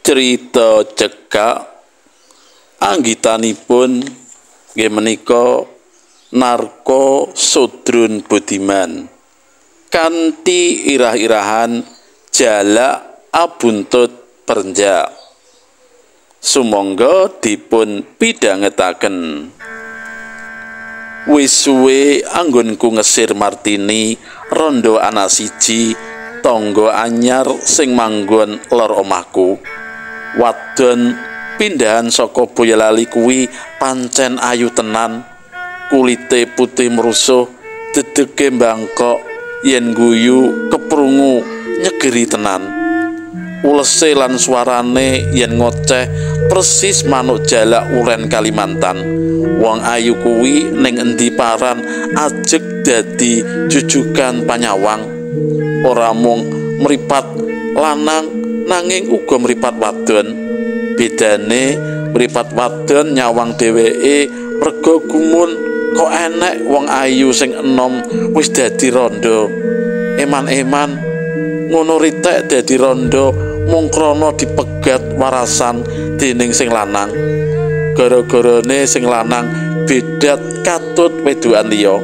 Cerita cekak anggitanipun nggih menika Narko Sodrun Budiman kanthi irah-irahan Jalak Abuntut Perenjak. Sumangga dipun pidhangetaken. Wis suwe anggonku ngesir Martini rondo anak siji tangga anyar sing manggon lor omahku. Wadon pindahan saka Boyolali kuwi pancen ayu tenan. Kulite putih mrusuh, dedege mbangkok, yen guyu keprungu nyegeri tenan. Ulese lan suarane yen ngoceh persis manuk jalak uren Kalimantan. Wong ayu kuwi ning endi paran ajeg dadi jujukan panyawang. Ora mung mripat lanang nanging uga mripat wadon. Bedane mripat wadon nyawang dheweke merga gumun kok enek wong ayu sing enom wis dadi rondo. Eman-eman ngono ritek dadi rondo mung krana dipegat warasan dening sing lanang. Gara-garane sing lanang bedat katut wedokan liya.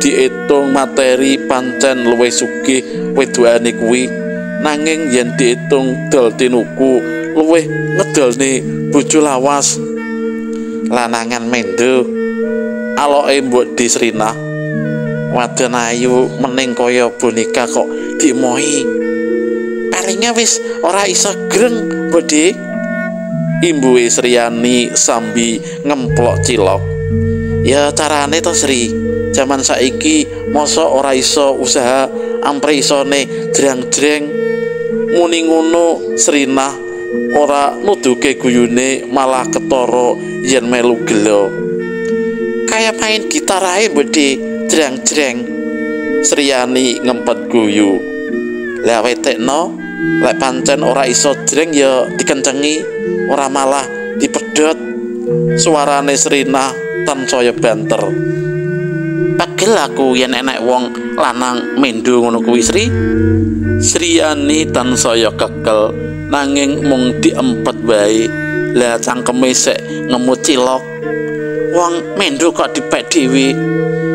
Diitung materi pancen luwih sugih wedokane kuwi, nanging yen diitung dol tinuku luwih ngedolne bojo lawas. Lanangan mendo aloke mbok Disrinah. Wadon ayu mening kaya boneka kok dimohi. Palinge wis ora iso greng, Mbok. Imbuhe Sriyani sambi ngemplok cilok. Ya carane to Sri, jaman saiki mosok ora iso usaha ampre isone jrang-jreng. Muni ngono Srinah ora nuduhke guyune malah ketara yen melu gelo. Kaya main gitar ae Mbok, jrang-jreng. Sriyani ngempet guyu. Lah wetekno, lek pancen ora iso jreng ya dikencengi, ora malah dipedhot. Suarane Srinah tansaya banter. Pegel aku yen enek wong lanang mendo ngono kuwi Sri. Sriyani tansaya kekel nanging mung diempet wae. Lah cangkeme sik ngemut cilok. Wong mendo kok dipek dhewe.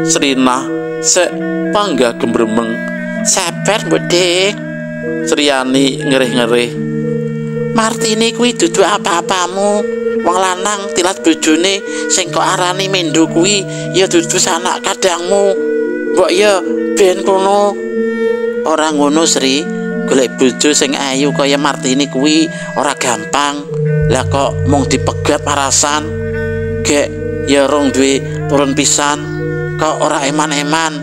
Srinah sik panggah gembremeng. Sabar Mbok Dik. Sriyani ngerih-ngerih. Martini kuwi dudu apa-apamu. Wong lanang tilat bojone sing kok arani mendo kuwi ya dudu sanak kadangmu. Mbok ya ben kono. Ora ngono Sri, golek bojo sing ayu kaya Martini kuwi ora gampang. Lah kok mung dipegat warasan. Gek ya rong duwe turun pisan, kok ora eman-eman.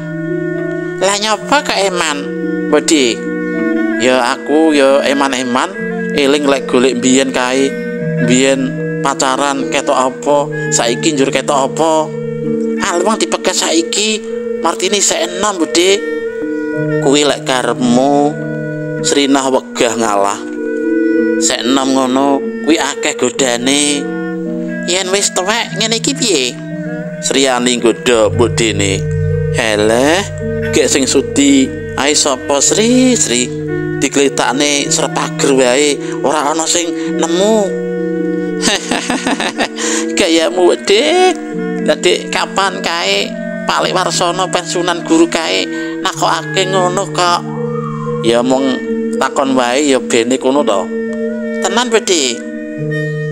Lah nyapa kok eman, Mbok Dik? Ya aku ya eman-eman, eling lek golek mbiyen kae. Mbiyen pacaran ketok apa, saiki njur ketok apa. Alwang dipegat saiki, Martini sek enom, Mbok Dik. Kuwi lek karepmu. Srinah wegah ngalah. Sek enom ngono kuwi akeh godane. Yen wis tuwek ngene iki piye? Sriyani nggodha Mbok Dene. Heleh, gek sing sudi ae sapa Sri? Sri digletakne serpager wae ora ana sing nemu. Gayamu Dik. Lah Dik kapan kae Pak Lek Warsono pensiunan guru kae nakokake ngono kok. Ya mung takon wae ya bene kono to. Tenan Dik.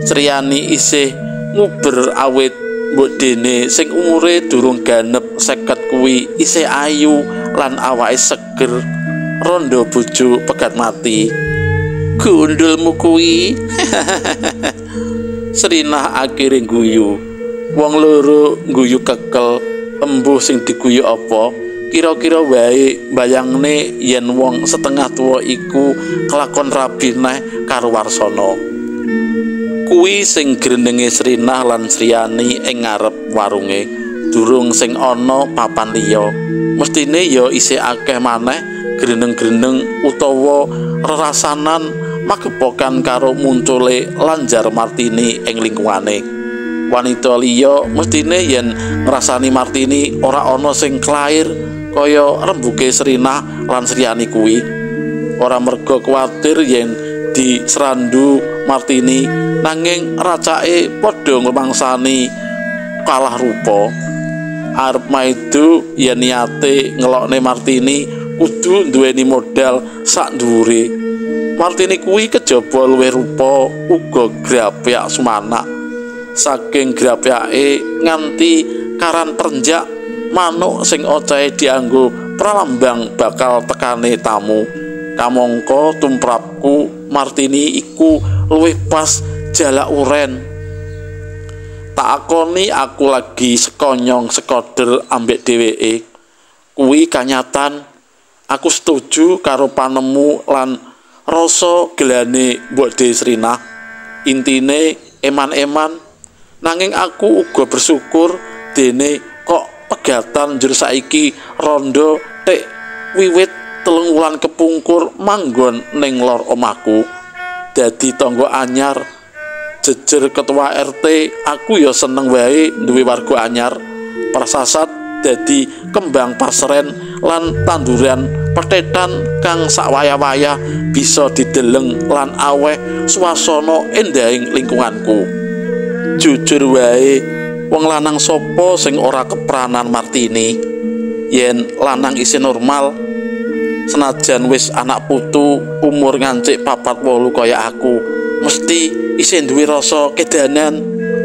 Sriyani isih nguber awit Mbok Dene sing umure durung ganep 50 kuwi isih ayu lan awake seger. Rondo bojo pegat mati. Gundulmu kuwi. Srinah akhire guyu. Wong loro guyu kekel, embuh sing diguyu apa? Kira-kira wae bayangne yen wong setengah tuwa iku kelakon rabi neh karo Warsono. Kuwi sing grenenge Srinah lan Sriyani ing ngarep warunge, durung sing ana papan liya. Mestine ya isih akeh maneh greneng-greneng utawa rerasanan magepokan karo muncule lanjar Martini ing lingkungane. Wanita liya mestine yen ngrasani Martini ora ana sing klair kaya rembuke Srinah lan Sriyani kuwi. Ora merga kuwatir yen dadi serandu Martini nanging racake padha ngrumangsani kalah rupa. Arep maido yen niate ngelokne Martini kudu duweni modal sak dhuwure. Martini kuwi kejaba luwih rupa uga grapyak sumanak. Saking grapyake nganti karan perenjak manuk sing ocahe dianggo pralambang bakal tekane tamu. Kamangka tumrapku Martini iku luwih pas jalak uren. Tak akoni aku lagi sekonyong sekoder ambek dheweke. Kuwi kanyatan. Aku setuju karo panemu lan rasa gelane Mbok Desrinah. Intine eman-eman. Nanging aku uga bersyukur dene kok pegatan njur saiki rondo tek wiwit 3 wulan kepungkur manggon ning lor omahku. Dadi tangga anyar, jejer ketua RT, aku ya seneng wae duwe warga anyar. Prasasat dadi kembang pasren lan tanduran petetan kang sakwaya-waya bisa dideleng lan aweh swasana endahing lingkunganku. Jujur wae, wong lanang sapa sing ora kepranan Martini? Yen lanang isih normal, senajan wis anak putu umur ngancik 48 kaya aku, mesti isih duwe rasa kedanan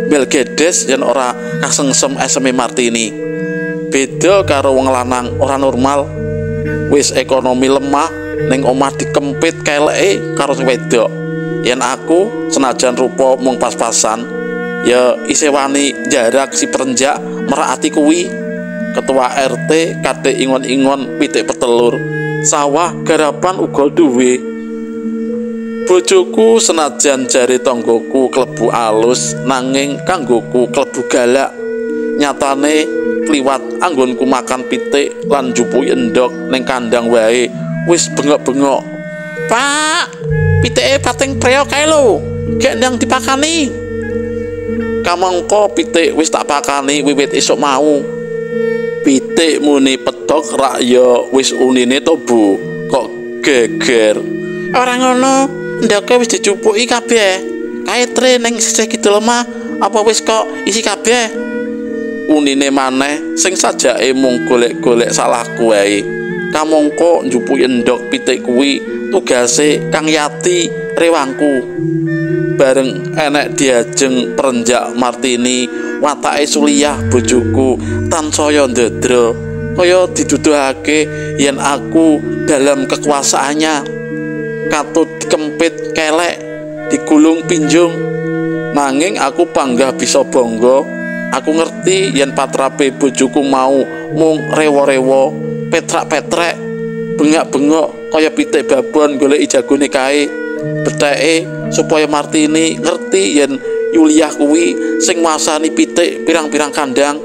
belgedes yen ora kasengsem eseme Martini. Beda karo wong lanang ora normal, wis ekonomi lemah ning omah dikempit keleke karo sing wedok. Yen aku senajan rupa mung pas-pasan, ya isih wani jarak si perenjak merak ati kuwi. Ketua RT kate ingon-ingon pitik petelur, sawah garapan uga duwe. Bojoku senajan jare tanggoku klebu alus, nanging kanggoku klebu galak. Nyatane kliwat anggonku makan pitik lan njupuki endhog ning kandang wae wis bengok-bengok. Pak, pitike pating preok kae lho, gek ndang dipakani. Kamangka pitik wis tak pakani wiwit esuk mau. Pitik muni petok rak ya wis unine to Bu, kok geger. Ora ngono, ndoke wis dicupuki kabeh. Kae tre ning sisih kidul omah apa wis kok isi kabeh? Unine maneh sing sajake mung golek-golek salahku wae. Kamangka njupuki endhog pitik kuwi tugase Kang Yati rewangku. Bareng enek diajeng perenjak Martini, watake Suliyah bojoku tansaya ndedra, kaya diduduhake yen aku dalam kekuasaannya. Katut dikempit kelek, digulung pinjung. Nanging aku panggah bisa bangga. Aku ngerti yen patrape bojoku mau mung rewa-rewa, petrak-petrek, bengak-bengok kaya pitik babon goleki jagone kae. Betheke supaya Martini ngerti yen Yuliah kuwi sing nguasani pitik pirang-pirang kandang.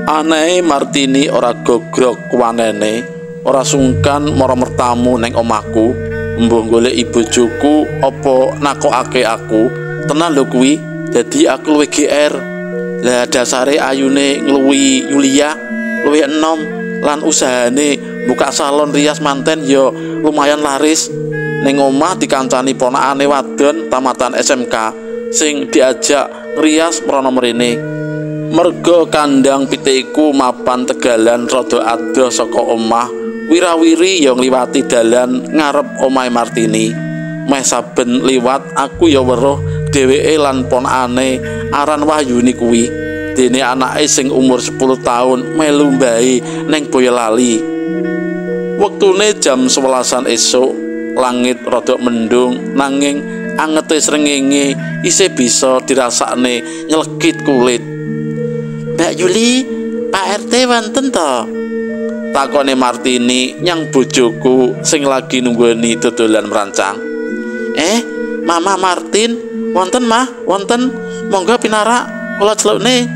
Anehe Martini ora gogrok kuwanene, ora sungkan mara mertamu ning omahku. Mbuh goleki bojoku apa nakokake aku. Tenan lho kuwi, dadi aku luwih GR. Lah dasare ayune ngluwihi Yulia, luwih enom lan usahane buka salon rias manten ya lumayan laris. Ning omah dikancani ponakane wadon tamatan SMK sing diajak ngrias mrono mrene. Merga kandang pitik iku mapan tegalan rada adoh saka omah, wirawiri ya ngliwati dalan ngarep omahe Martini. Meh saben liwat aku ya weruh dheweke lan ponakane aran Wahyuni kuwi. Dene anake sing umur 10 tahun melu mbahe ning Boyolali. Wektune jam 11-an esuk, langit rada mendung nanging angete srengenge isih bisa dirasakne nyelekit kulit. Mbak Yuli, Pak RT wonten to? Takone Martini nyang bojoku sing lagi nunggoni dodolan merancang. Mama Martin, wonten mah, wonten. Monggo pinarak, kula celukne.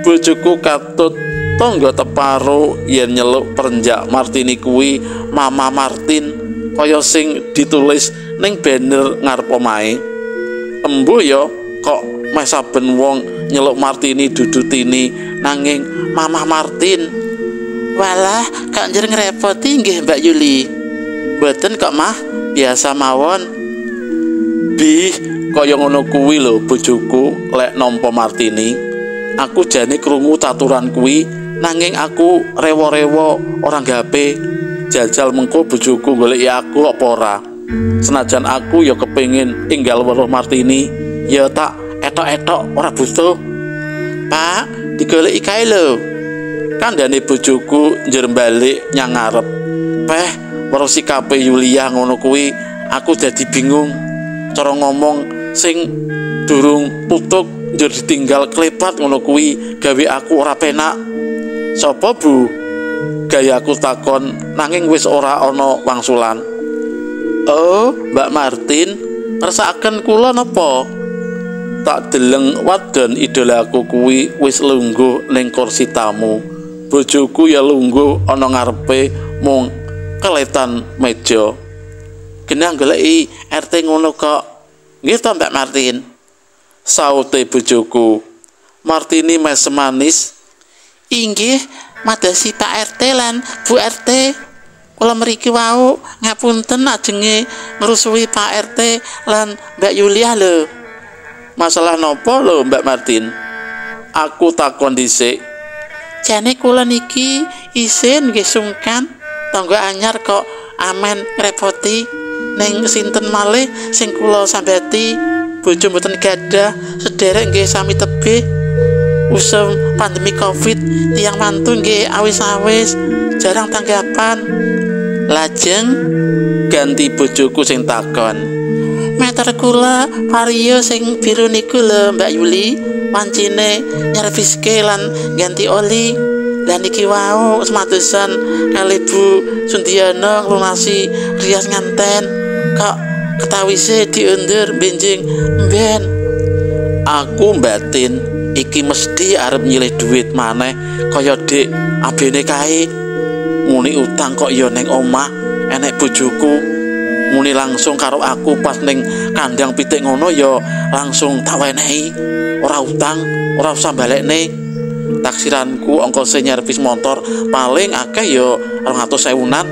Bojoku katut tangga teparo yen nyeluk perenjak Martini kuwi Mama Martin, kaya sing ditulis ning banner ngarep omahe. Embuh ya kok meh saben wong nyeluk Martini dudu Tini nanging Mama Martin. Walah, kok njur ngrepoti nggih Mbak Yuli. Mboten kok mah, biasa mawon. Bih, kaya ngono kuwi lho bojoku lek nampa Martini. Aku jane krungu caturan kuwi, nanging aku rewo-rewo ora gape. Jajal mengko bojoku goleki aku apa ora. Senajan aku ya kepengin enggal weruh Martini, ya tak etok-etok ora butuh. Pak, digoleki kae lho. Kandhane bojoku njur balik nyang ngarep. Peh, weruh sikape Yulia ngono kuwi, aku dadi bingung. Cara ngomong sing durung tutuk njur ditinggal klepat ngono kuwi gawe aku ora penak. Sopo Bu? Gayaku takon nanging wis ora ana wangsulan. Oh, Mbak Martin, ngersakaken kula napa? Tak deleng wadon idolaku kuwi wis lungguh ning kursi tamu. Bojoku ya lungguh ana ngarepe mung keletan meja. Genah goleki RT ngono kok. Nggih to Mbak Martin? Saute bojoku. Martini mesem manis. Inggih, madasi Pak RT lan Bu RT. Kula mriki wau ngapunten ajenge ngrusuhi Pak RT lan Mbak Yulia lho. Masalah nopo lho Mbak Martin? Aku takon dhisik. Jane kula niki isin nggih sungkan, tangga anyar kok amen ngrepoti. Ning sinten malih sing kula sambati, bojo mboten gadah, sederek nggih sami tebih. Usum pandemi Covid, tiyang mantu nggih awis-awis, jarang tanggapan. Lajeng ganti bojoku sing takon. Meter kula Vario sing biru niku lho Mbak Yuli, wancine nyerviske lan ganti oli. Lah niki wau semadosan kali Bu Sundiana nglunasi rias nganten. Kok ketawise diundur benjing mben. Aku mbatin iki mesti arep nyilih duit maneh kaya dik abene kae. Muni utang kok ya ning omah enek bojoku. Muni langsung karo aku pas ning kandang pitik ngono ya langsung tak wenehi. Ora utang, ora usah balekne. Taksiranku ongkose nyervis motor paling akeh ya 200.000-an.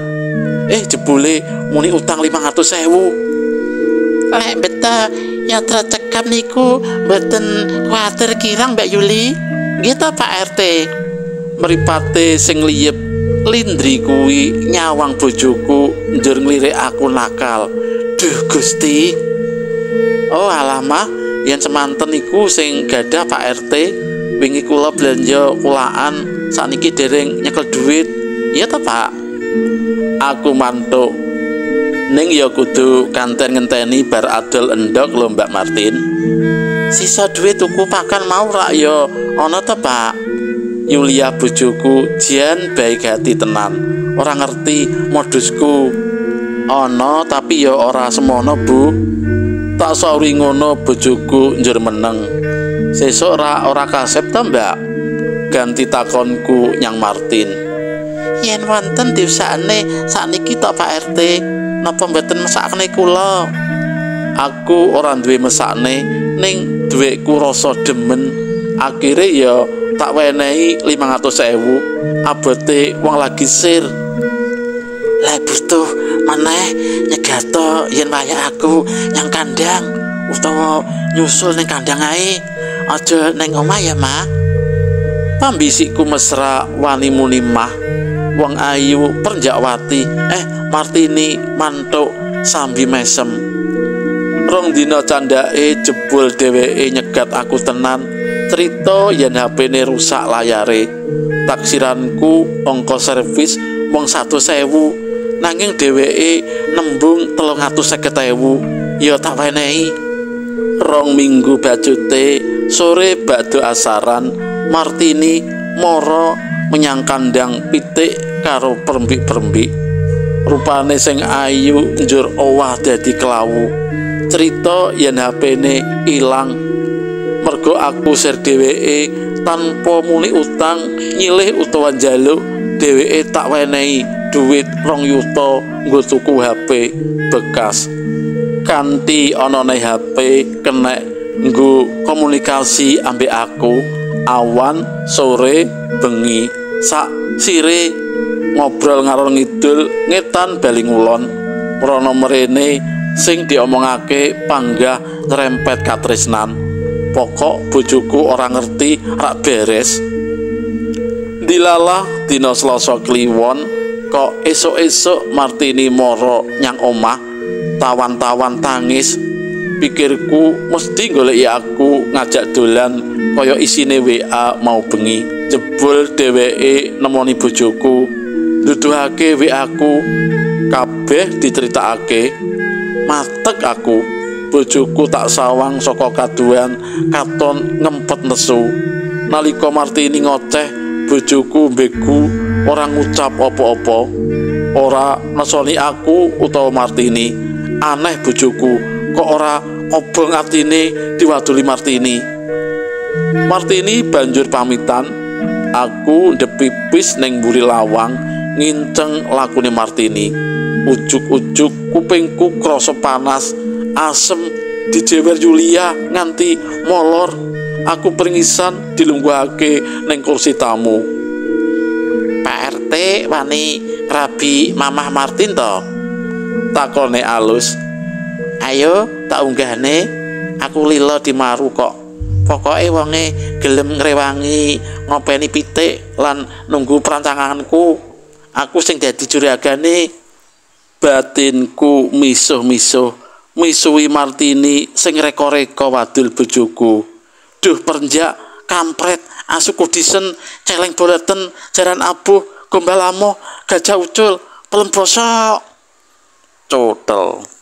Jebule muni utang 500.000. Lek beta yatra cekap niku mboten kuwatir kirang Mbak Yuli. Nggih to Pak RT? Mripate sing liyep lindri kuwi nyawang bojoku njur nglirik aku nakal. Duh Gusti. Oh alah mah, yen semanten iku sing gadah Pak RT. Wingi kula belanja kulaan sakniki dereng nyekel duit. Iya to Pak? Aku mantuk. Ning ya kudu kanten ngenteni bar adol endhog lho Mbak Martin. Sisa duit tuku pakan mau rak ya ana to Pak? Yulia bojoku jan baik hati tenan. Ora ngerti modusku. Ana tapi ya ora semono Bu. Tak sauri ngono bojoku njur meneng. Sesuk ora kasep ta Mbak? Ganti takonku nyang Martin. Yen wonten diusahane sakniki to Pak RT, napa mboten mesakne kula? Aku ora duwe mesakne, ning dhuwitku rasa demen. Akhire ya tak wenehi 500.000, abote wong lagi sir. Lek butuh maneh nyegato yen wayah aku nyang kandang utawa nyusul ning kandang ae. Aja ning omah ya, Mah. Pambisikku mesra wani muni mah. Wong ayu perjakwati, Martini mantuk sambi mesem. Rong dina candhake jebul dheweke nyegat aku tenan. Crita yen HP-ne rusak layare. Taksiranku ongkos servis mung 100.000, nanging dheweke nembung 350.000. Ya tak wenehi. Rong minggu bacute sore bakdo asaran, Martini mara menyang kandang pitik karo perembik-perembik. Rupane sing ayu njur owah dadi klawu. Crita yen HP-ne ilang. Mergo aku sir dheweke tanpa muni utang, nyilih utawa njaluk, dheweke tak wenehi duit 2 yuta nggo tuku HP bekas. Kanthi anane HP kenek nggo komunikasi ambek aku awan, sore, bengi, sak sire ngobrol ngalor ngidul ngetan bali ngulon. Mrono mrene sing diomongake panggah nyerempet katresnan. Pokok bojoku ora ngerti rak beres. Dilalah dina Selasa Kliwon kok esuk-esuk Martini moro nyang omah tawan-tawan tangis. Pikirku mesti goleki aku ngajak dolan kaya isine WA mau bengi. Jebul dheweke nemoni bojoku, nuduhake WA ku, kabeh diceritakake. Matek aku, bojoku tak sawang saka kaduan katon ngempet nesu. Nalika Martini ngoceh, bojoku mbegu ora ngucap apa-apa, ora nesoni aku utawa Martini. Aneh bojoku kok ora kobong atine diwaduli Martini. Martini banjur pamitan. Aku ndepipis ning mburi lawang nginceng lakune Martini. Ujug-ujug kupingku krasa panas, asem dijewer Yulia nganti molor. Aku pringisan dilungguhake ning kursi tamu. Pak RT wani rabi Mamah Martin to? Takone alus. Ayo tak unggahne, aku lila dimaru kok. Pokoke wonge gelem ngrewangi ngopeni pitik lan nunggu perancanganku. Aku sing dadi juragane. Batinku misuh-misuh, misuhi Martini sing reka-reka wadul bojoku. Duh perenjak, kampret, asu kudisen, celeng boleten, jaran abuh, gombal amoh, gajah ucul, pelem bosok. Cotel.